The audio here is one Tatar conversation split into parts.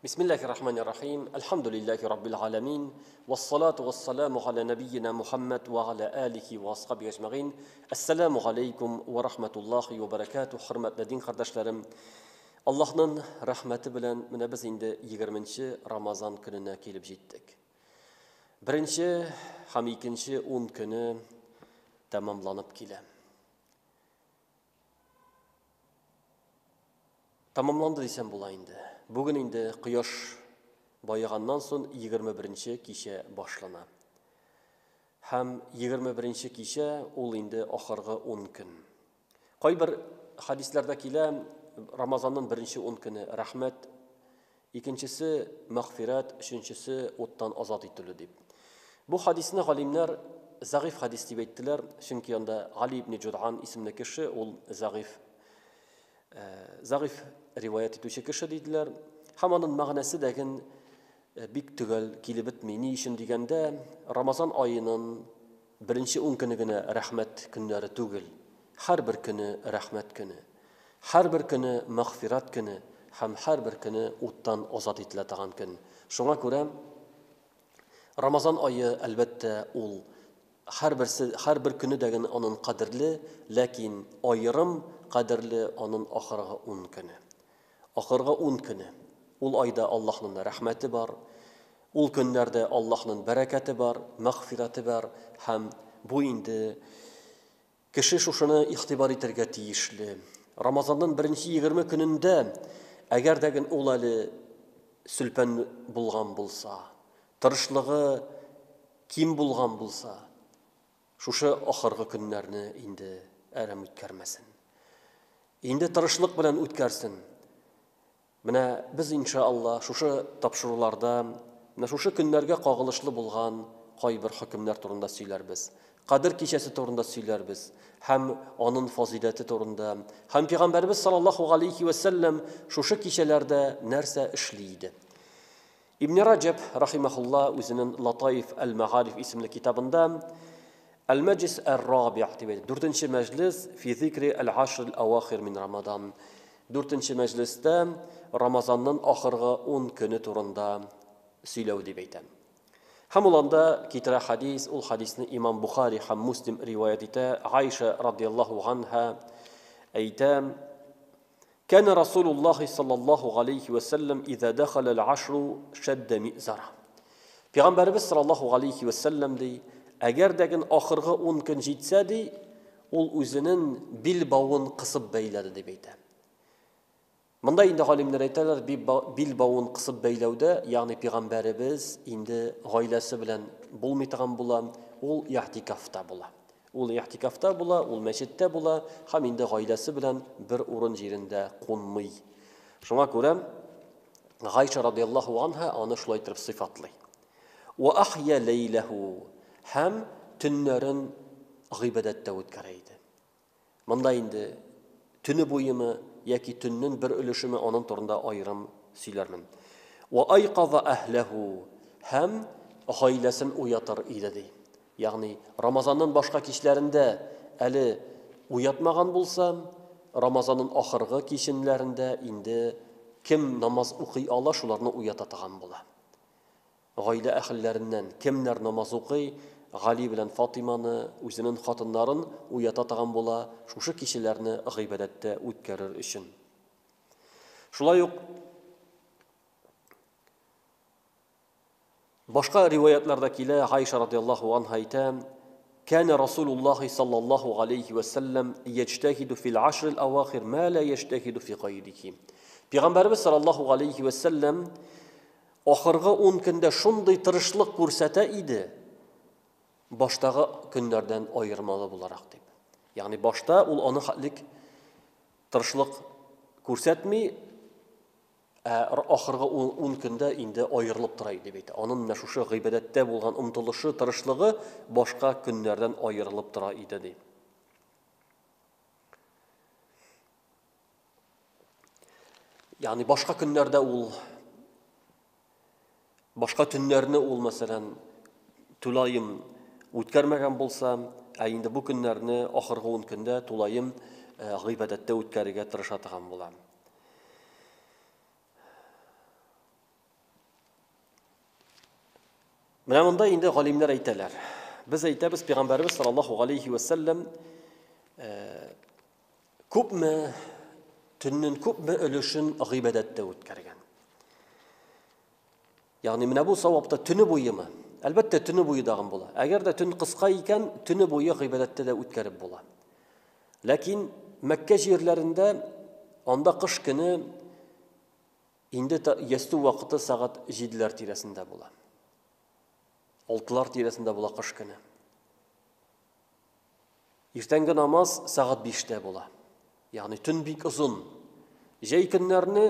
Бисмиллахи рахмани рахим. Әлхәмдүлилләһи раббил галәмин. Вассалату вассаламу аля нәбиена Мухаммад ва аля алихи ва асхабихи әҗмәгыйн. Әссәламу галәйкум ва рахматуллахи ва баракатуһ. Хөрмәтле дин кардәшләрем, Аллаһның рәхмәте белән менә без инде 20 Рамазан көненә килеп җиттек. Беренче һәм икенче ун көне тәмамланып килә. Тәмамланды дисәм була инде. Бүген инде кояш баеганнан сон 21 нче кичә башлана. Һәм 21 нче кичә ул инде ахыргы ун көн. Кайбер хәдисләрдә килә, Рамазанның беренче ун көне рәхмәт, икенчесе мәгъфирәт, өченчесе уттан азат ителү дип. Бу хәдисне галимнәр зәгыйфь хәдис дип әйттеләр, чөнки анда Гали ибн Җуд'ан исемле кеше, ул зәгыйфь зәгыйфь риваять итүче кеше диделәр. Һәм аның мәгънәсе дәген бик төгәл килеп бетми. Ни өчен дигәндә, Рамазан аеның беренче ун көне генә рәхмәт көннәре түгел. Һәрбер көне рәхмәт көне. Һәрбер көне мәгъфират көне һәм һәрбер көне уттан азат ителә торган көн. Шуңа күрә Рамазан ае, әлбәттә, ул һәрберсе, һәрбер көне дә генә анын кадерле, ләкин аерым кадерле анын ахыргы ун көне. Ахыргы ун көне. Ул айда Аллаһнын рәхмәте бар, ул көннәрдә Аллаһнын бәрәкәте бар, мәгъфирәте бар һәм бу инде кеше шушыны игътибар итәргә тиешле. Рамазаннын беренче 20 көнендә, әгәр дә ген ул әле сүлпән булган булса, тырышлыгы ким булган булса, шушы ахыргы көннәрне инде әрәм үткәрмәсен. Инде тырышлык белән үткәрсен. Менә без, инша Алла, шушы тапшыруларда менә шушы көннәргә кагылышлы булган кайбер хөкемнәр турында сөйләрбез. Кадер кичәсе турында сөйләрбез һәм анын фазыйләте турында. Һәм Пәйгамбәребез саллаллаһу галәйһи вә сәлләм шушы кичәләрдә нәрсә эшли иде? Ибн Раҗаб рахимахулла үзенең Латаиф әл-Мәгариф исемле китабында Әл-Мәҗлис әр-Рабиъ дип әйтә. Дүртенче мәҗлес фи зикри әл-Ашр әл-Авахир мин Рамадан. Дүртенче мәҗлестә Рамазанның ахыргы ун көне турында сөйләү дип әйтә. Һәм ул анда китерә хадис, ул хадисне имам Бухари һәм Муслим риваять итә. Айша радияллаһу анха әйтә: Кәнә Расулуллаһи саллаллаһу галәйһи вә сәлләм иза дәхәләл ашру шәддә ми'зара. Пәйгамбәребез саллаллаһу галәйһи вә сәлләм ди, әгәр дә ген ахыргы ун көн җитсә ди, ул үзенен бил бавын кысып бәйләде дип әйтә. Монда инде галимнәр әйтәләр, бил бавын кысып бәйләүдә, ягъни пәйгамбәребез инде гаиләсе белән булмый торган була, ул иътикафта була. Ул игътикафта була, ул мәчеттә була һәм инде гаиләсе белән бер урын җирендә кунмый. Шуңа күрә Гайша радияллаһу анһа аны шулай итеп сыйфатлый. Ва ахья ләйләһу һәм төннәрен гыйбадәттә үткәрә иде. Монда инде төне буемы яки төннең бер өлешеме аның турында аерым сөйләрмен. Ва айказа әһләһу һәм гаиләсен уятыр иде ди. Ягъни Рамазанның башка кичләрендә әле уятмаган булса, Рамазанның ахыргы киченләрендә инде кем намаз укый ала, шуларны уята торган була. Гаилә әһелләреннән кемнәр намаз укый, Гали белән Фатыйманы, үзенең хатыннарын уята торган була, шушы кичәләрне гыйбадәттә үткәрер өчен. Шулай ук Башка риваятларда килә, Гайша радияллаһу анһа әйтә, Кәнә Расулуллаһи саллаллаһу галәйһи вә сәлләм яҗтәһиду фил ашрил авахир ма ла яҗтәһиду фи гайрихи. Пәйгамбәребез саллаллаһу галәйһи вә сәлләм ахыргы ун көндә шундый тырышлык күрсәтә иде, баштагы көннәрдән аермалы буларак дип. Ягъни башта ул аны хәтлек тырышлык күрсәтми, Ә ахыргы ун көндә инде аерылып тора иде бит. Аның менә шушы гыйбадәттә булган омтылышы, тырышлыгы башка көннәрдән аерылып тора иде, ди. Ягъни башка көннәрдә ул башка төннәрне ул, мәсәлән, тулаем үткәрмәгән булса, ә инде бу көннәрне ахыргы ун көндә тулаем гыйбадәттә үткәрергә тырыша торган була. Менә монда инде галимнәр әйтәләр. Без әйтәбез, пәйгамбәребез саллаллаһу алейхи ва сәлләм э, күпме төннең күпме өлешен гыйбадәттә үткәргән. Ягъни менә бу савапта төне буемы? Әлбәттә, төне буе дагын була. Әгәр дә төн кыска икән, төне буе гыйбадәттә дә үткәреп була. Ләкин Мәккә җирләрендә анда кыш көне Инде ястү вакыты сәгать җиделәр тирәсендә була. Алтылар тирәсендә була кыш көне. Иртәнге намаз сәгать биштә була. Ягъни төн бик озын. Җәй көннәрне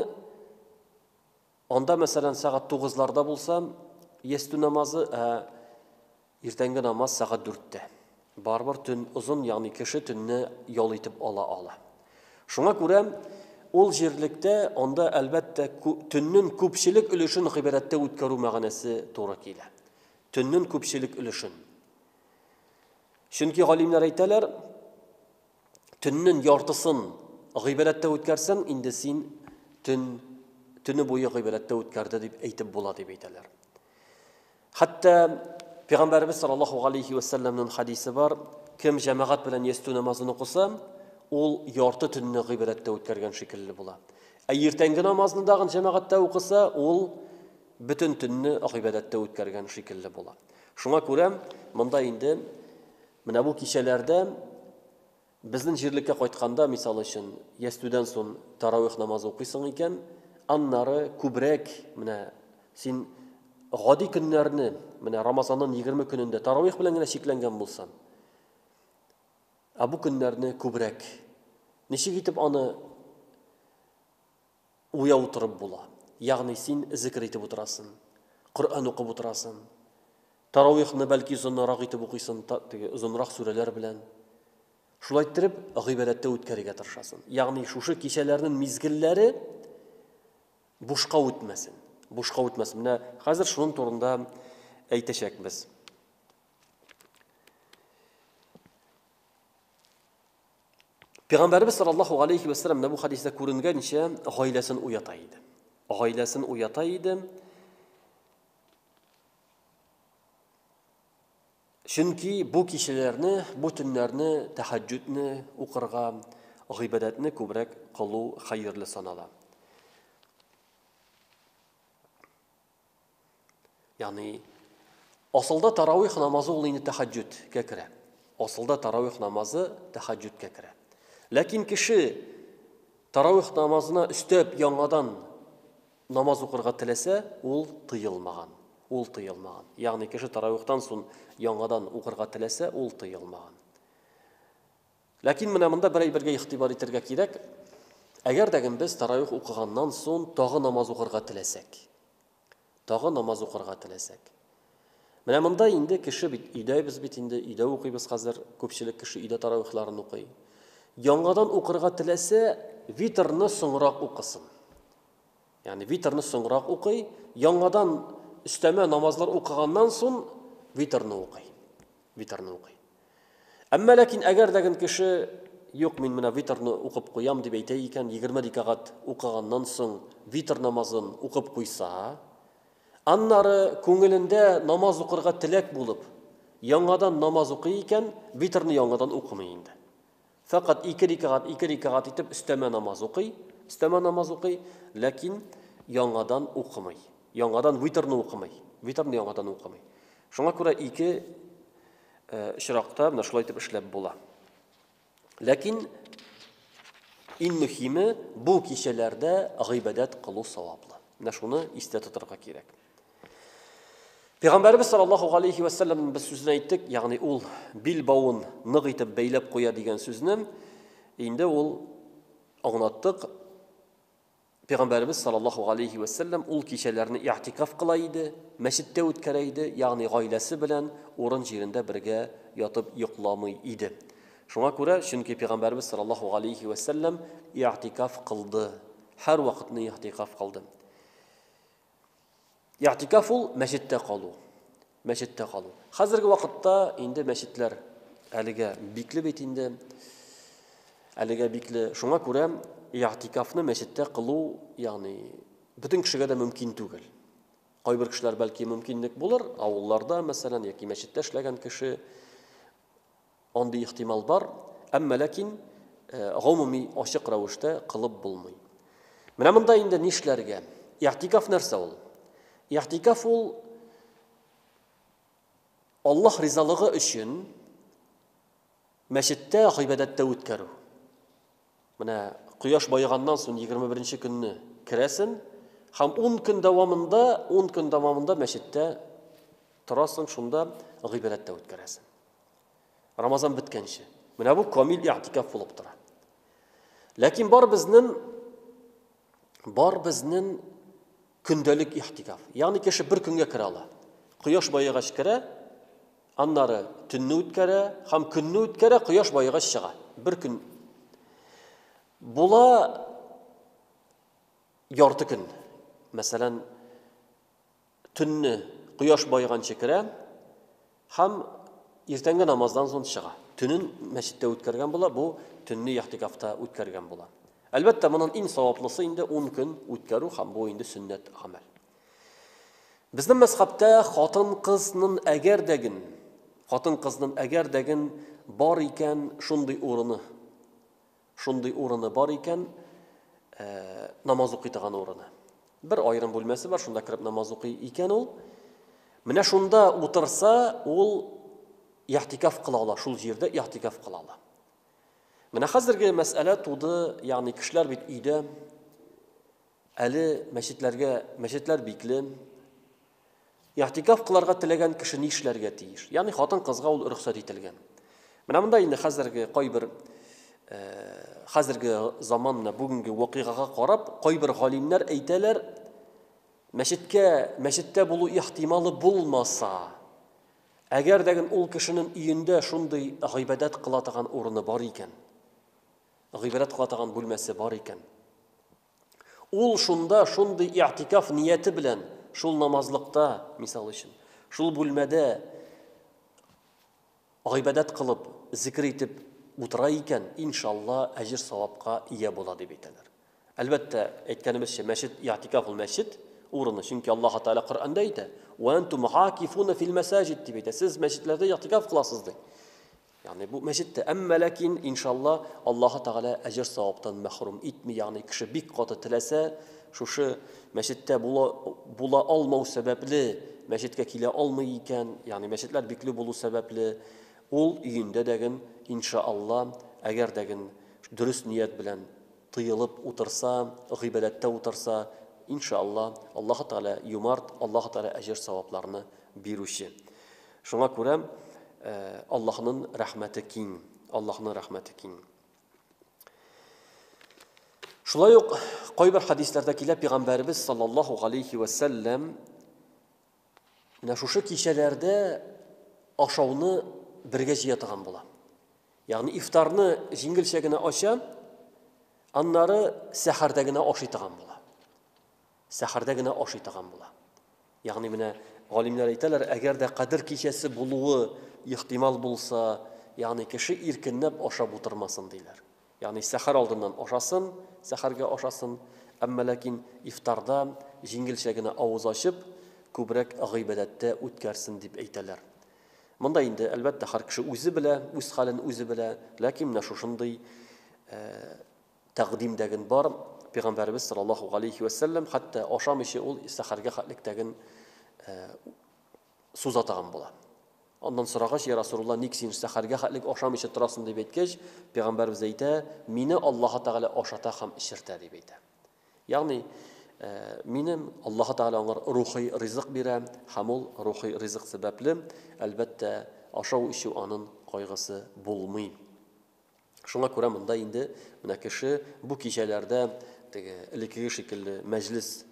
анда, мәсәлән, сәгать тугызларда булса, ястү намазы, ә Иртәнге намаз сәгать дүрттә. Барыбер төн озын, ягъни кеше төнне ял итеп ала ала. Шуңа күрә ул җирлектә анда, әлбәттә, төннең күпчелек өлешен гыйбадәттә үткәрү мәгънәсе туры килә. Төннең күпчелек өлешен. Чөнки галимнәр әйтәләр, төннең яртысын гыйбадәттә үткәрсәң, инде син төн төне буе гыйбадәттә үткәрде дип әйтеп була дип әйтәләр. Хәтта Пәйгамбәребез саллаллаһу алейхи ва сәлләмнең хадисе бар, кем җәмәгать белән ястү намазын укыса, ул ярты төнне гыйбадәттә үткәргән шикелле була. Ә иртәнге намазны дагын җәмәгатьтә укыса, ул бөтен төнне гыйбадәттә үткәргән шикелле була. Шуңа күрә монда инде менә бу кичәләрдә Безнең җирлеккә кайтканда, мисал өчен, ястүдән сон таравих намазы укыйсың икән, аннары күбрәк менә син гади көннәрне, менә Рамазанның 20 көнендә таравих белән генә чикләнгән булсаң, ә бу көннәрне күбрәк ничек итеп аны уяу торып була. Ягъни син зикер итеп утырасын, Коръән укып утырасын. Таравихны бәлки озынрак итеп укыйсын, теге озынрак сүрәләр белән. Шулай иттереп, гыйбадәттә үткәрергә тырышасын. Ягъни шушы кичәләрнең мизгелләре бушка үтмәсен. Бушка үтмәсен. Менә хәзер шуның турында әйтәчәкбез. Пәйгамбәребез саллаллаһу алейхи ва саллям бу хадистә күренгәнчә гаиләсен уята иде. Гаиләсен уята иде. Чөнки бу кичәләрне, бу төннәрне тәһәҗҗүдне укырга, гыйбадәтне күбрәк кылу хәерле санала. Ягъни асылда таравих намазы ул инде тәһәҗҗүдкә керә. Асылда таравих намазы тәһәҗҗүдкә керә. Ләкин кеше таравих намазына өстәп яңадан намаз укырга теләсә, ул тыелмаган. Ул тыелмаган. Ягъни кеше таравихтан соң яңадан укырга теләсә, ул тыелмаган. Ләкин менә монда бер әйбергә игътибар итәргә кирәк. Әгәр дә без таравих укыганнан соң тагы намаз укырга теләсәк, Тагы намаз укырга теләсәк. Менә монда инде кеше бит өйдә без бит инде өйдә укыйбыз хәзер, күпчелек кеше өйдә таравихларын укый. Яңадан укырга теләсә, витрны соңрак укысын. Ягъни витрны соңрак укый, яңадан өстәмә намазлар укыганнан соң витрны укый. Витрны укый. Әмма ләкин әгәр дә кеше юк, мин менә витрны укып куям дип әйтә икән, 20 рикагать укыганнан соң витр намазын укып куйса, аннары күңелендә намаз укырга теләк булып, яңадан намаз укый икән, витрны яңадан укымый инде. Фәкать ике рикагать, ике рикагать итеп өстәмә намаз укый, өстәмә намаз укый, ләкин яңадан укымый. Яңадан витрны укымый. Витрны яңадан укымый. Шуңа күрә ике очракта менә шулай итеп эшләп була. Ләкин иң мөһиме бу кичәләрдә гыйбадәт кылу саваплы. Менә шуны истә тотарга кирәк. Пәйгамбәребез саллаллаһу алейхи ва саллям без сүзен әйттек, ягъни ул бил бавын нык итеп бәйләп куя дигән сүзне инде ул аңлаттык. Пәйгамбәребез саллаллаһу алейхи ва саллям ул кичәләрне иътикаф кыла иде, мәчеттә үткәрә иде, ягъни гаиләсе белән урын җирендә бергә ятып йокламый иде. Шуңа күрә, чөнки Пәйгамбәребез саллаллаһу алейхи ва саллям иътикаф кылды, һәр вакытны иътикаф кылды. Иътикаф ул мәчеттә калу. Мәчеттә калу. Хәзерге вакытта инде мәчетләр әлегә бикле бит инде. Әлегә бикле. Шуңа күрә иътикафны мәчеттә кылу, ягъни бөтен кешегә дә мөмкин түгел. Кайбер кешеләр бәлки мөмкинлек булыр, авылларда, мәсәлән, яки мәчеттә эшләгән кеше, андый ихтимал бар, әмма ләкин гомуми ачык рәвештә кылып булмый. Менә монда инде нишләргә? Игътикаф нәрсә ул? Игътикаф ул Аллаһ ризалыгы өчен мәчеттә гыйбадәттә үткәрү. Менә кояш баеганнан соң 21 көнне керәсен һәм 10 көн дәвамында, 10 көн дәвамында мәчеттә торасың, шунда гыйбадәттә үткәрәсең. Рамазан беткәнче. Менә бу камил игътикаф булып тора. Ләкин бар безнең бар безнең көндәлек игътикаф. Ягъни кеше бер көнгә керә ала. Кояш баегач керә, аннары төнне үткәрә һәм көнне үткәрә, кояш баегач чыга. Бер көн була ярты көн. Мәсәлән, Төнне кояш баеганчы керә һәм иртәнге намаздан соң чыга. Төнен мәчеттә үткәргән була, бу төнне ихтикафта үткәргән була. Әлбәттә, монын иң саваплысы инде 10 көн үткәрү һәм бу инде сөннәт гамәл. Безнең мәзхәбтә хатын-кызнын әгәр дәген, хатын-кызнын әгәр дәген бар икән шундый урыны, Шундый урыны бар икән, намаз укый торган урыны. Бер аерым бүлмәсе бар, шунда кереп намаз укый икән ул. Менә шунда утырса, ул ихтикаф кыла ала, шул җирдә ихтикаф кыла ала. Менә хәзерге мәсьәлә туды, ягъни кешеләр бит өйдә, әле мәчетләргә, мәчетләр бикле. Игътикаф кыларга теләгән кеше нишләргә тиеш? Ягъни хатын-кызга ул рөхсәт ителгән. Менә монда инде хәзерге кайбер хәзерге заман менә бүгенге вакыйгага карап, кайбер галимнәр әйтәләр, мәчеткә, мәчеттә булу ихтималы булмаса, әгәр дә ул кешенең өендә шундый гыйбадәт кыла торган урыны бар икән, гыйбадәт кыла торган бүлмәсе бар икән, Ул шунда шундый игътикаф нияте белән, шул намазлыкта, мисал өчен, шул бүлмәдә гыйбадәт кылып, зикер итеп утыра икән, иншалла, әҗер-савапка ия була дип әйтәләр. Әлбәттә, әйткәнебезчә, мәчет, игътикаф ул мәчет урыны, чөнки Аллаһ Тәгалә Коръәндә әйтә: "Ва антум гакифуна фил мәсаҗид" дип әйтә. Сез мәчетләрдә игътикаф кыласыз ди. Ягъни бу мәчеттә, әмма ләкин, иншалла, Аллаһы Тәгалә әҗер-саваптан мәхрүм итми, ягъни кеше бик каты теләсә, шушы мәчеттә була, була алмау сәбәпле, мәчеткә килә алмый икән, ягъни мәчетләр бикле булу сәбәпле, ул өендә дәген, иншалла, әгәр дәген дөрес ният белән тыелып утырса, гыйбадәттә утырса, иншалла, Аллаһы Тәгалә юмарт, Аллаһы Тәгалә әҗер-савапларны бирүче. Шуңа күрә Аллаһның рәхмәте киң. Аллаһның рәхмәте киң. Шулай ук кайбер хадисләрдә килә пәйгамбәребез саллаллаһу алейхи ва сәлләм менә шушы кичәләрдә ашауны бергә җыя торган була. Ягъни ифтарны җиңелчә генә ача, аннары сәхәрдә генә ашый торган була. Сәхәрдә генә ашый торган була. Ягъни менә галимнәр әйтәләр, әгәр дә Кадер кичәсе булуы ихтимал булса, ягъни кеше иркенләп ашап утырмасын, диләр. Ягъни сәхәр алдыннан ашасын, сәхәргә ашасын, әмма ләкин ифтарда җиңелчә генә авыз ачып, күбрәк гыйбадәттә үткәрсен дип әйтәләр. Монда инде, әлбәттә, һәр кеше үзе белә, үз хәлен үзе белә, ләкин менә шушындый Тәкъдим дәген бар, Пәйгамбәребез саллаллаһу галәйһи вә сәлләм хәтта ашамыйча ул сәхәргә хәтлек тәген суза торган була. Аннан сорагач, я Расулулла, ник син сәхәргә хәтлек ашамыйча торасың дип әйткәч, Пәйгамбәребез әйтә, мине Аллаһы Тәгалә ашата һәм эчертә дип әйтә. Ягъни, минем Аллаһы Тәгалә аңар рухи ризык бирә һәм ул рухи ризык сәбәпле, әлбәттә, ашау-эчү анын кайгысы булмый. Шуңа күрә монда инде менә кеше бу кичәләрдә теге элеккеге шикелле мәҗлес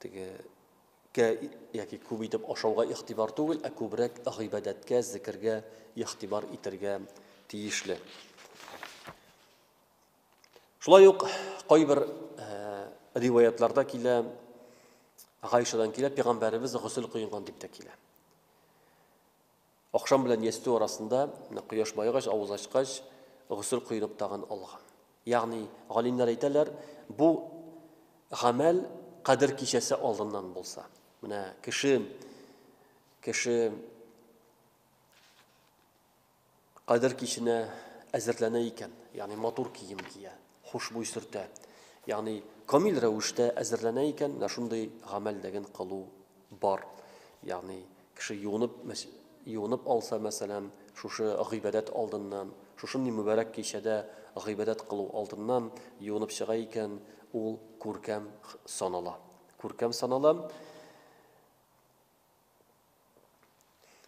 теге кә яки күп итеп ашауга игътибар түгел, ә күбрәк гыйбадәткә, зикергә игътибар итәргә тиешле. Шулай ук кайбер риваятларда килә, Гайшадан килә, пәйгамбәребез госел коенган дип тә килә. Ахшам белән ястү арасында, менә кояш баегач, авыз ачкач, госел коенып тагын алган. Ягъни, галимнәр әйтәләр, бу гамәл Кадер кичәсе алдыннан булса. Менә кеше кеше Кадер киченә әзерләнә икән, ягъни матур кием кия, хушбуй сөртә, ягъни камил рәвештә әзерләнә икән, менә шундый гамәл дәген кылу бар. Ягъни кеше юынып, юынып алса, мәсәлән, шушы гыйбадәт алдыннан, шушындый мөбарәк кичәдә гыйбадәт кылу алдыннан юынып чыга икән, ул күркәм санала. Күркәм санала.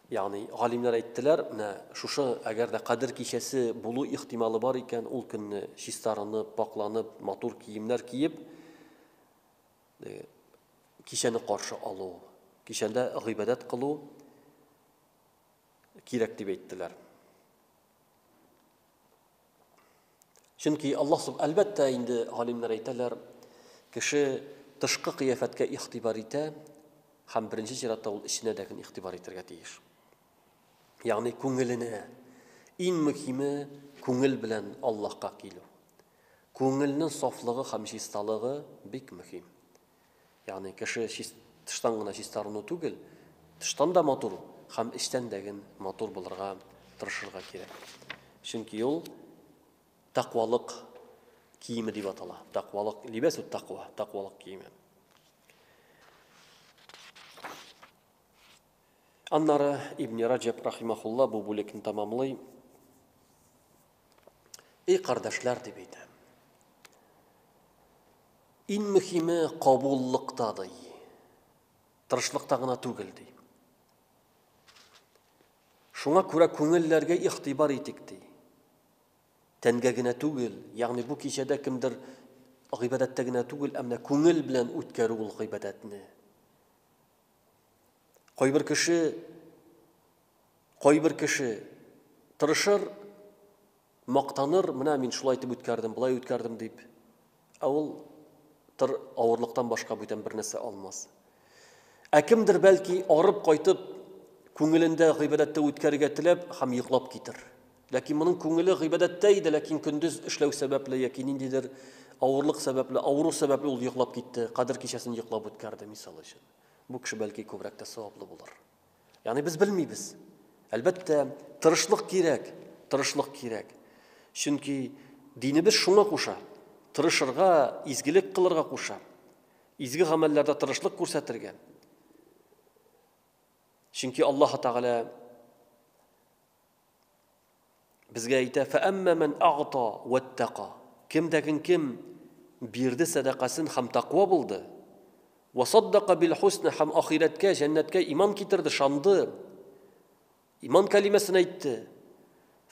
Ягъни галимнәр әйттеләр, менә шушы әгәр дә Кадер кичәсе булу ихтималы бар икән, ул көнне чистарынып, пакъланып, матур киемнәр киеп, кичәне каршы алу, кичәндә гыйбадәт кылу кирәк дип әйттеләр. Чөнки Аллаһ суб, әлбәттә инде галимнәр әйтәләр, кеше тышкы кыяфәткә игътибар итә һәм беренче чиратта ул эченә дә генә игътибар итәргә тиеш. Ягъни күңеленә. Иң мөһиме күңел белән Аллаһка килү. Күңелнең сафлыгы һәм чисталыгы бик мөһим. Ягъни кеше тыштан гына чистарыну түгел, тыштан да матур һәм эчтән дә ген матур булырга тырышырга кирәк. Чөнки ул тәкъвалык киеме дип атала. Тәкъвалык, либәсү тәкъва, тәкъвалык киеме. Аннары Ибн Раҗаб рахимахулла бу бүлекне тәмамлый. Эй кардәшләр дип әйтә. Иң мөһиме кабуллыкта ди. Тырышлыкта гына түгел ди. Шуңа күрә күңелләргә игътибар итик ди. Тәнгә генә түгел, ягъни бу кичәдә кемдер гыйбадәттә генә түгел, ә менә күңел белән үткәрү ул гыйбадәтне. Кайбер кеше кайбер кеше тырышыр, Мактаныр, менә мин шулай итеп үткәрдем, болай үткәрдем дип. Ә ул тыр авырлыктан башка бүтән бер нәрсә алмас. Ә кемдер бәлки арып кайтып, күңелендә гыйбадәттә үткәрергә теләп һәм йоклап китер. Ләкин моның күңеле гыйбадәттә иде, ләкин көндез эшләү сәбәпле яки ниндидер авырлык сәбәпле, авыру сәбәпле ул йоклап китте, кадер кичәсен йоклап үткәрде, мисал өчен. Бу кеше бәлки күбрәк тә саваплы булыр. Ягъни без белмибез. Әлбәттә, тырышлык кирәк, тырышлык кирәк. Чөнки динебез шуңа куша. Тырышырга, изгелек кылырга куша. Изге гамәлләрдә тырышлык күрсәтергә. Чөнки Аллаһ Тәгалә Безгә әйтә, Фәәммә мән агъта вәттака. Кем дәген кем бирде сәдакасын һәм таква булды. Вә саддака бил хусна һәм ахирәткә, җәннәткә иман китерде, шанды. Иман кәлимәсен әйтте.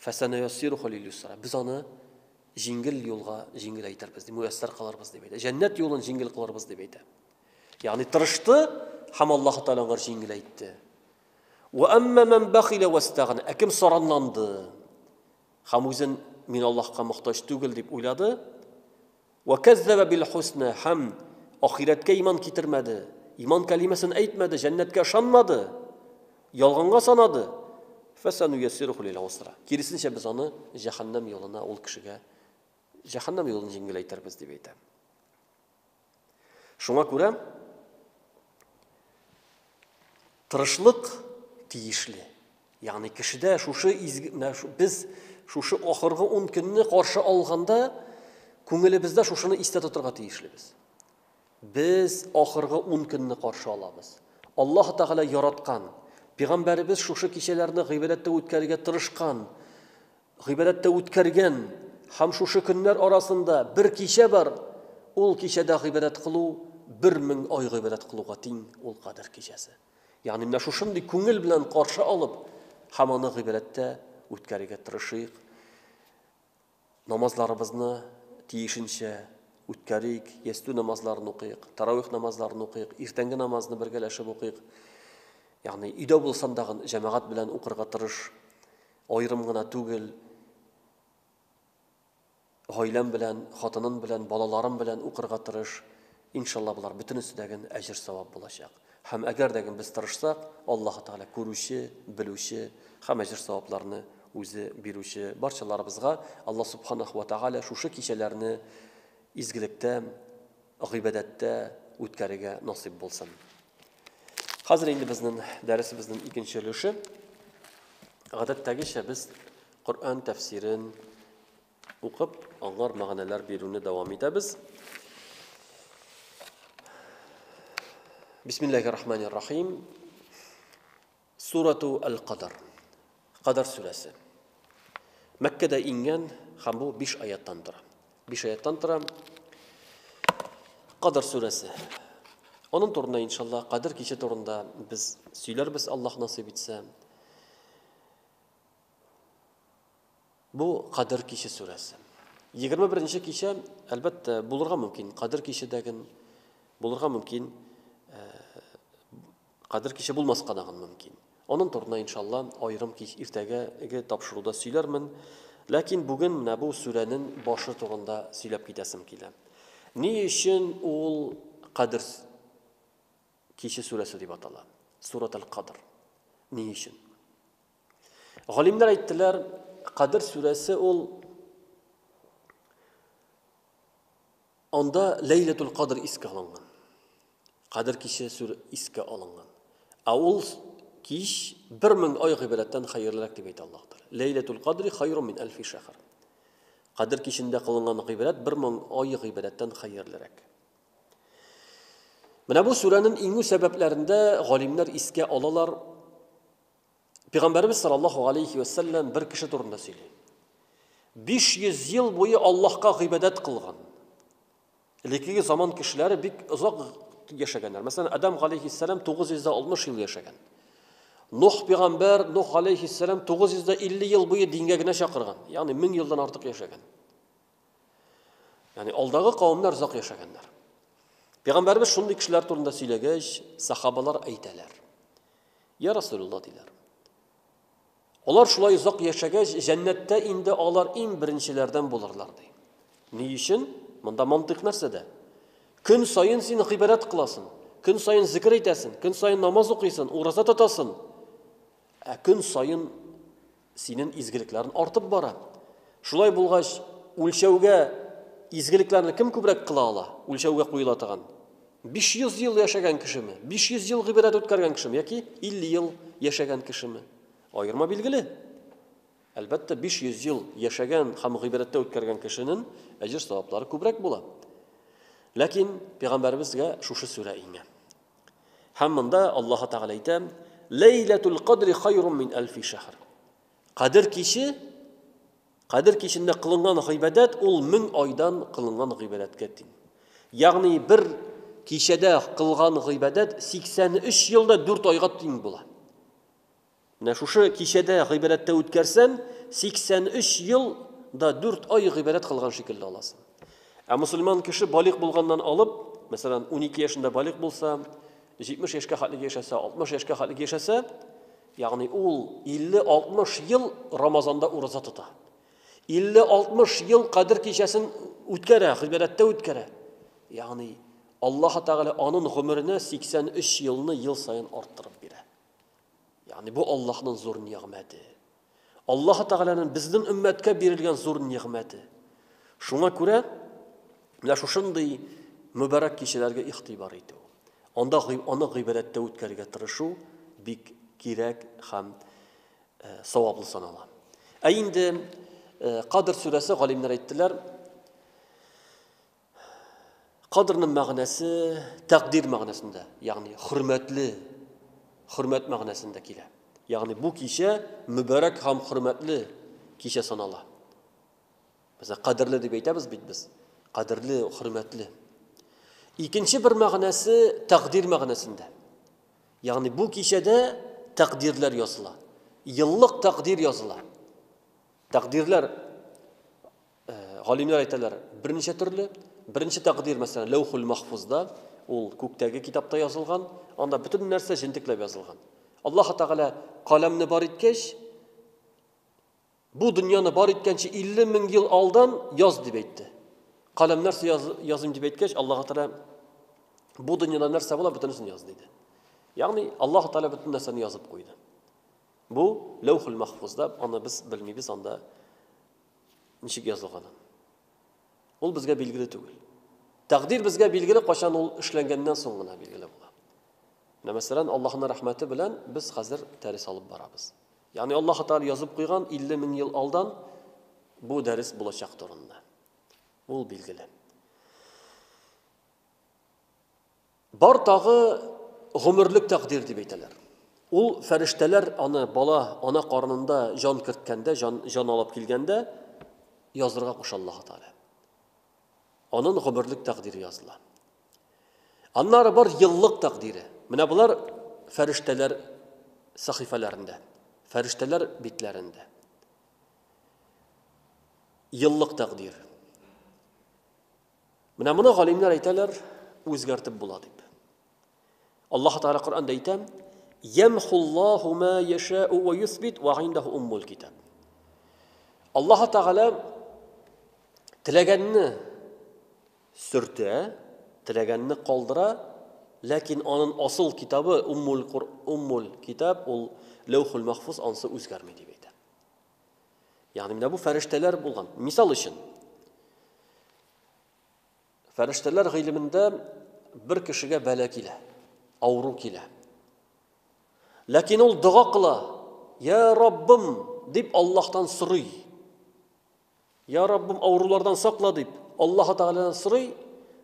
Фәсәнәяссируху лил юсра. Без аны җиңел юлга җиңел әйтербез, муяссар кылырбыз дип әйтә. Җәннәт юлын җиңел кылырбыз дип әйтә. Ягъни тырышты һәм Аллаһ Тәгалә аңа җиңел әйтте. Вә әмма мән бәхилә вәстәгъна. Ә кем саранланды һәм үзен мин Аллаһка мохтаҗ түгел дип уйлады? Вә кәззәбә бил хусна һәм ахирәткә иман китермәде, иман кәлимәсен әйтмәде, җәннәткә ышанмады, ялганга санады. Фәсәнуяссируху лил усра. Киресенчә без аны җәһәннәм юлына ул кешегә җәһәннәм юлын җиңеләйтербез дип әйтә. Шуңа күрә тырышлык тиешле. Ягъни кешедә шушы изге, менә без шушы ахыргы 10 көнне каршы алганда күңелебездә шушыны истә тотырга тиешлебез. Без ахыргы 10 көнне каршы алабыз. Аллаһ Тәгалә яраткан, пәйгамбәребез шушы кичәләрне гыйбадәттә үткәрергә тырышкан, Гыйбадәттә үткәргән һәм шушы көннәр арасында бер кичә бар, ул кичәдә гыйбадәт кылу 1000 ай гыйбадәт кылуга тиң ул Кадер кичәсе. Ягъни менә шушындый күңел белән каршы алып һәм аны гыйбадәттә үткәрергә тырышыйк. Намазларыбызны тиешенчә үткәрик, ястү намазларын укыйк, таравих намазларын укыйк, иртәнге намазны бергәләшеп укыйк. Ягъни өйдә булсаң да җәмәгать белән укырга тырыш. Аерым гына түгел, гаиләм белән, хатыным белән, балаларым белән укырга тырыш. Иншалла, болар бөтенесе дә ген әҗер-савап булачак. Һәм әгәр дә ген без тырышсак, Аллаһы Тәгалә күрүче, белүче һәм әҗер-савапларны үзе бирүче. Барчаларыбызга Аллаһ Субханаху ва Тәгалә шушы кичәләрне изгелектә, гыйбадәттә үткәрергә насыйп булсын. Хәзер инде безнең дәресебезнең икенче өлеше. Гадәттәгечә без Коръән тәфсирен укып, аңар мәгънәләр бирүне дәвам итәбез. Бисмиллахир рахманир рахим. Сурату Әл-Кадр. Кадр сүрәсе. Мәккәдә иңгән һәм бу 5 аяттан тора. 5 аяттан тора. Кадр сүрәсе. Аның турында иншалла Кадр киче турында без сөйләрбез Аллаһ насыйп итсә. Бу Кадер киче сүрәсе. 21 нче кичә, әлбәттә, булырга мөмкин Кадер киче дәген, булырга мөмкин Кадер киче булмаска дагын мөмкин. Аның турында, иншалла, аерым кич иртәгәге тапшыруда сөйләрмен. Ләкин бүген менә бу сүрәнең башы турында сөйләп китәсем килә. Ни өчен ул Кадер киче сүрәсе дип атала? Сурат аль-Кадр. Ни өчен? Галимнәр әйттеләр, Кадер сүрәсе ул анда Ләйләтул Кадр искә алынган. Кадер киче сүр искә алынган. Ә ул кич 1000 ай гыйбадәттән хәерлерәк дип әйтә Аллаһ Тәгалә. Ләйләтул Кадри хайрун мин әлфи шәһр. Кадер кичендә кылынган гыйбадәт 1000 ай гыйбадәттән хәерлерәк. Менә бу сүрәнең иңү сәбәпләрендә галимнәр искә алалар. Пәйгамбәребез саллаллаһу алейхи ва саллям бер кеше турында сөйли. 500 ел буе Аллаһка гыйбадәт кылган. Элеккеге заман кешеләре бик озак яшәгәннәр. Мәсәлән, Адам алейхиссалам 960 ел яшәгән. Нух пәйгамбәр, Нух алейхиссалам 950 ел буе дингә генә чакырган. Ягъни 1000 елдан артык яшәгән. Ягъни алдагы кавымнар озак яшәгәннәр. Пәйгамбәребез шундый кешеләр турында сөйләгәч, сахабалар әйтәләр. Я Расулулла диләр. Алар шулай озак яшәгәч, җәннәттә инде алар иң беренчеләрдән булырлар ди. Ни өчен? Монда мантыйк нәрсәдә? Көн саен син гыйбадәт кыласың, көн саен зикер әйтәсең, көн саен намаз укыйсың, ураза тотасың. Ә көн саен синең изгелекләрен артып бара. Шулай булгач, үлчәүгә изгелекләрне кем күбрәк кыла ала? Үлчәүгә куела торган. 500 ел яшәгән кешеме? 500 ел гыйбадәт үткәргән кешеме яки 50 ел яшәгән кешеме? Аерма билгеле. Әлбәттә, 500 ел яшәгән һәм гыйбадәттә үткәргән кешенең әҗер саваплары күбрәк була. Ләкин пәйгамбәребезгә шушы сүрә иңә. Һәм монда Аллаһ Тәгалә әйтә: "Ләйләтул кадри хайрун мин әлфи шәһр." Кадер киче, Кадер кичендә кылынган гыйбадәт ул 1000 айдан кылынган гыйбадәткә тиң. Ягъни бер кичәдә кылган гыйбадәт 83 елда 4 айга тиң була. Менә шушы кичәдә гыйбадәттә үткәрсәң, 83 ел да 4 ай гыйбадәт кылган шикелле аласың. Ә мусульман кеше балигъ булганнан алып, мәсәлән, 12 яшендә балигъ булса, 70 яшькә хәтле яшәсә, 60 яшькә хәтле яшәсә, ягъни ул 50-60 ел Рамазанда ураза тота. 50-60 ел Кадер кичәсен үткәрә, гыйбадәттә үткәрә. Ягъни Аллаһ Тәгалә аның гомеренә 83 елны ел саен арттырып бирә. Ягъни бу Аллаһның зур нигъмәте. Аллаһ Тәгаләнең безнең өммәткә бирелгән зур нигъмәте. Шуңа күрә менә шушындый мөбарәк кичәләргә игътибар итү, анда аны гыйбадәттә үткәрергә тырышу бик кирәк һәм э, саваплы санала. Ә инде э, Кадр сүрәсе галимнәр әйттеләр, Кадрның мәгънәсе тәкъдир мәгънәсендә, ягъни хөрмәтле, хөрмәт мәгънәсендә килә. Ягъни бу кичә мөбарәк һәм хөрмәтле кичә санала. Без кадерле дип әйтәбез бит без. Кадерле, хөрмәтле. Икенче бер мәгънәсе тәкъдир мәгънәсендә. Ягъни бу кичәдә тәкъдирләр языла. Еллык тәкъдир языла. Тәкъдирләр Галимнәр әйтәләр, берничә төрле. Беренче тәкъдир, мәсәлән, Ләүхул Махфузда, ул күктәге китапта язылган, анда бөтен нәрсә җентекләп язылган. Аллаһ Тәгалә каләмне бар иткәч, бу дөньяны бар иткәнче 50 мең ел алдан яз дип әйтте. Каләм нәрсә яз, языйм дип әйткәч, Аллаһ Тәгалә бу дөньяда нәрсә була, бөтенесен яз диде. Ягъни Аллаһ Тәгалә бөтен нәрсәне язып куйды. Бу Ләүхул Махфузда, аны без белмибез, анда ничек язылганын. Ул безгә билгеле түгел. Тәкъдир безгә билгеле, кайчан ул эшләнгәннән соң гына билгеле була. Менә мәсәлән, Аллаһның рәхмәте белән без хәзер дәрес алып барабыз. Ягъни Аллаһ Тәгалә язып куйган 50 мең ел алдан бу дәрес булачак турында. Ул билгеле. Бар тагы гомерлек тәкъдир дип әйтәләр. Ул фәрештәләр аны бала ана карынында җан керткәндә, җан, җан алып килгәндә язырга куша Аллаһ Тәгалә. Анын гомерлек тәкъдире языла. Аннары бар еллык тәкъдире. Менә болар фәрештәләр сәхифәләрендә, фәрештәләр битләрендә. Еллык тәкъдир. Менә моны галимнәр әйтәләр, үзгәртеп була дип. Аллаһ Тәгалә Коръәндә әйтә: "Ямхуллаһу ма яша'у ва юсбит ва индаху уммул китаб". Аллаһ Тәгалә теләгәнне сөртә, теләгәнне калдыра, ләкин анын асыл китабы Уммул Уммул китаб ул Ләүхул Махфуз ансы үзгәрми дип әйтә. Ягъни менә бу фәрештәләр булган. Мисал өчен, фәрештәләр гыйлемендә бер кешегә бәла килә, авыру килә. Ләкин ул дога кыла, "Я Раббым" дип Аллаһтан сорый. Я Раббым, авырулардан сакла дип Аллаһ Тәгаләдән сорый,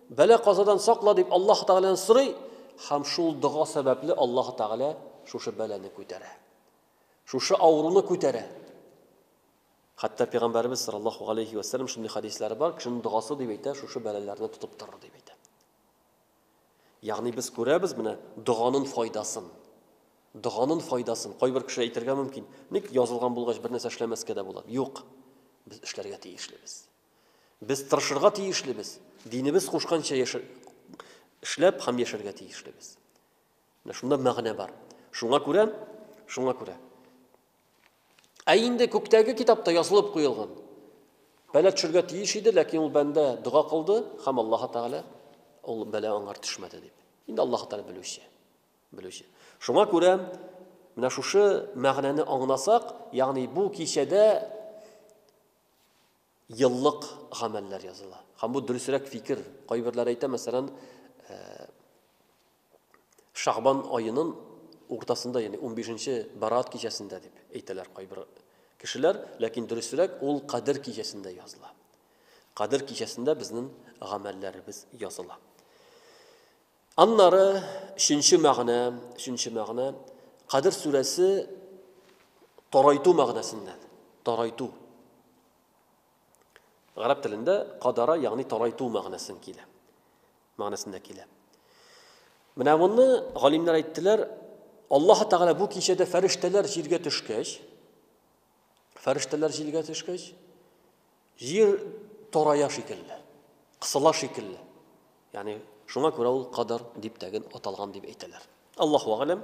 бәла-казадан сакла дип Аллаһ Тәгаләдән сорый һәм шул дога сәбәпле Аллаһ Тәгалә шушы бәлане күтәрә. Шушы авыруны күтәрә. Хәтта пәйгамбәребез саллаллаһу алейхи ва сәлләм шундый хәдисләре бар, кешенең догасы дип әйтә, шушы бәлаләрне тотып торыр дип әйтә. Ягъни без күрәбез менә доганын файдасын. Доганын файдасын. Кайбер кеше әйтергә мөмкин, ник язылган булгач бер нәрсә эшләмәскә дә була. Юк. Без эшләргә тиешлебез. Без тырышырга тиешлебез. Динебез кушканча яшәр, эшләп һәм яшәргә тиешлебез. Менә шунда мәгънә бар. Шуңа күрә, шуңа күрә. Ә инде күктәге китапта язылып куелган. Бәла төшергә тиеш иде, ләкин ул бәндә дога кылды һәм Аллаһ Тәгалә ул бәла аңар төшмәде дип. Инде Аллаһ Тәгалә белүче. Белүче. Шуңа күрә менә шушы мәгънәне аңласак, ягъни бу кичәдә еллык гамәлләр языла. Һәм бу дөресрәк фикер. Кайберләр әйтә, мәсәлән, Шагбан аенын уртасында, ягъни 15 Барат кичәсендә дип әйтәләр кайбер кешеләр, ләкин дөресрәк ул Кадер кичәсендә языла. Кадер кичәсендә безнең гамәлләребез языла. Аннары өченче мәгънә, өченче мәгънә Кадер сүрәсе тарайту мәгънәсендә. Тарайту. Гарәп телендә кадара, ягъни тарайту мәгънәсен килә. Мәгънәсендә килә. Менә моны галимнәр әйттеләр, Аллаһ Тәгалә бу кичәдә фәрештәләр җиргә төшкәч, фәрештәләр җиргә төшкәч, җир тарая шикелле, кысыла шикелле. Ягъни шуңа күрә ул кадар дип тәген аталган дип әйтәләр. Аллаһу агаләм.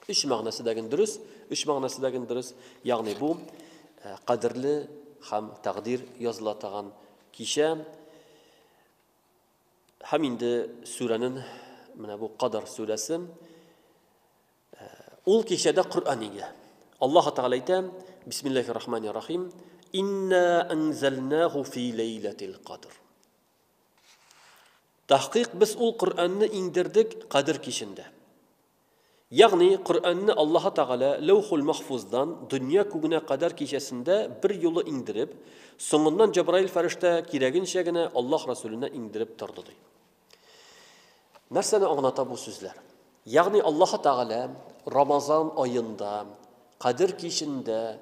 Өч мәгънәсе дә дөрес, өч мәгънәсе дә дөрес. Ягъни бу э, кадерле һәм тәкъдир языла торган кичә. Һәм инде сүрәнең менә бу Кадр сүрәсе э, ул кичәдә Коръән иңә. Аллаһ Тәгалә әйтә: Бисмиллаһир рахманир рахим. Инна анзалнаху фи ләйләтил кадр. Тәхкыйк без ул Коръәнне иңдердек Кадр кичендә. Ягъни Коръәнне Аллаһы Тәгалә Ләүхул Мәхфуздан дөнья күгенә кадәр кичәсендә бер юлы иңдереп, соңыннан Җәбраил фәрештә кирәгенчә генә Аллаһ Расүленә иңдереп торды, ди. Нәрсәне аңлата бу сүзләр? Ягъни Аллаһы Тәгалә Рамазан аенда, Кадер кичендә,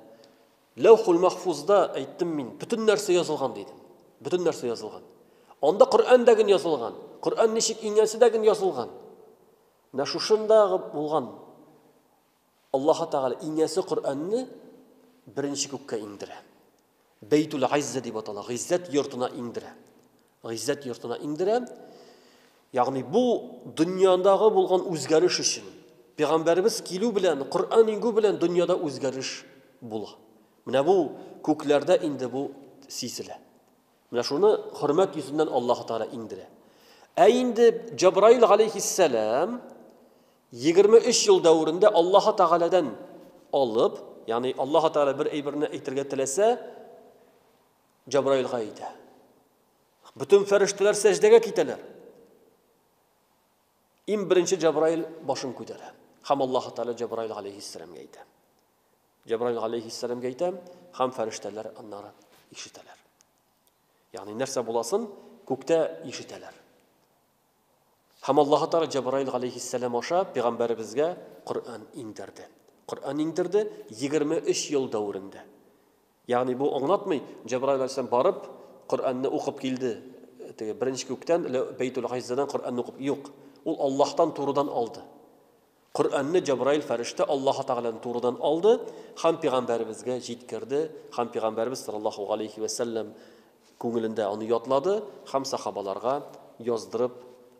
Ләүхул Мәхфузда, әйттем мин, бөтен нәрсә язылган дидем. Бөтен нәрсә язылган. Анда Коръән дә ген язылган. Коръән ничек иңәсе дә ген язылган. Менә шушындагы булган Аллаһы Тәгалә иңәсе Коръәнне беренче күккә иңдерә. Бәйтул Гыйззә дип атала, Гыйззәт йортына иңдерә. Гыйззәт йортына иңдерә. Ягъни бу дөньядагы булган үзгәреш өчен пәйгамбәребез килү белән, Коръән иңү белән дөньяда үзгәреш була. Менә бу күкләрдә инде бу сизелә. Менә шуны хөрмәт йөзеннән Аллаһ Тәгалә иңдерә. Ә инде Җабраил галәйһиссәлам 23 ел дәверендә Аллаһ Тәгаләдән алып, ягъни Аллаһ Тәгалә бер әйберне әйтергә теләсә, Җабраилга әйтә. Бөтен фәрештәләр сәҗдәгә китәләр. Иң беренче Җәбраил башын күтәрә. Һәм Аллаһы Тәгалә Җәбраил галәйһиссәламгә әйтә. Җәбраил галәйһиссәламгә әйтә, һәм фәрештәләр аннары ишетәләр. Ягъни нәрсә буласын күктә ишетәләр. Һәм Аллаһы Тәгалә Җәбраил галәйһиссәлам аша пәйгамбәребезгә Коръән иңдерде. Коръән иңдерде 23 ел дәверендә. Ягъни бу аңлатмый, Җәбраил галәйһиссәлам барып Коръәнне укып килде. Теге беренче күктән Бәйтул Гыйззәдән Коръәнне укып. Юк. Ул Аллаһтан турыдан алды. Коръәнне Җәбраил фәрештә Аллаһы Тәгаләдән турыдан алды һәм пәйгамбәребезгә җиткерде һәм пәйгамбәребез саллаллаһу галәйһи вә сәлләм күңелендә аны ятлады һәм сахабаларга яздырып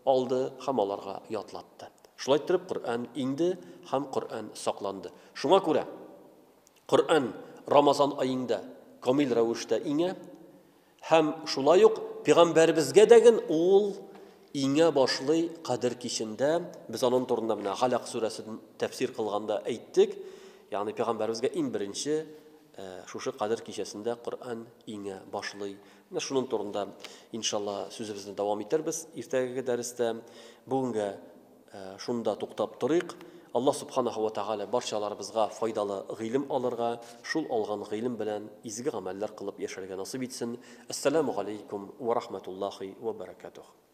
алды һәм аларга ятлатты. Шулай иттереп Коръән иңде һәм Коръән сакланды. Шуңа күрә Коръән Рамазан аенда камил рәвештә иңә. Һәм шулай ук пигамбәребезгә дәген ул иңә башлый Кадер кичендә, без анын турында менә Галәк сүрәсен тәфсир кылганда әйттек, ягъни пигамбәребезгә иң беренче шушы Кадер кичәсендә Коръән иңә башлый. Менә шунын турында, иншалла, сүзебезне дәвам итәрбез иртәгәге дәрестә. Бүгенгә Шунда туктап торыйк. Аллаһ Субханаһу ва Тәгалә барчаларыбызга файдалы гыйлем алырга, шул алган гыйлем белән изге гамәлләр кылып яшәргә насыйп итсен. Әссәламү галәйкүм вә рахмәтуллаһи вә бәрәкәтүһ.